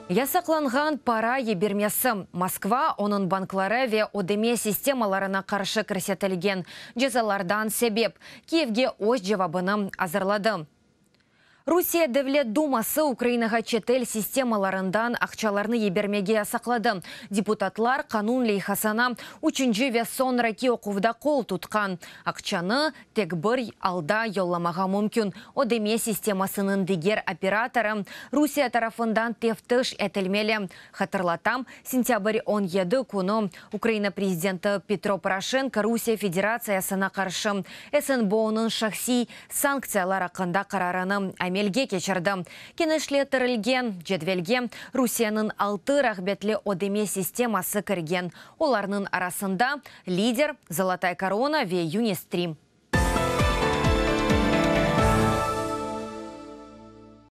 Yasaqlanğan para yibermesi, Moskva, onıñ bankları ve ödeme sistemalarına qarşı kirsetilgen cezalardan sebep, Kiyevge öz cevabını azırladı. Rusiye Devlet duması Ukrainağa çetel sistemalarından aqçalarnı yibermege yasaqladı. Deputatlar qanun leyhasına üçünci ve soñraki oquvda qol tutqan. Aqçanı tek bir alda yollamağa mümkün, ödeme sistemasınıñ diger operatorı Rusiye tarafından teftiş etilmeli. Hatırlatam, sentâbr 17 künü Ukraina prezidenti Petro Poroşenko Rusiye Federatsiyasına qarşı SNBOnıñ şahsiy sanktsiyalar aqqında qararını amelge keçirdi. Kenişlettirilgen cedvelge Rusiyeniñ altı rağbetli ödeme sisteması kirgen, olarnıñ arasında Lider, Zolotaya korona ve Unistrim.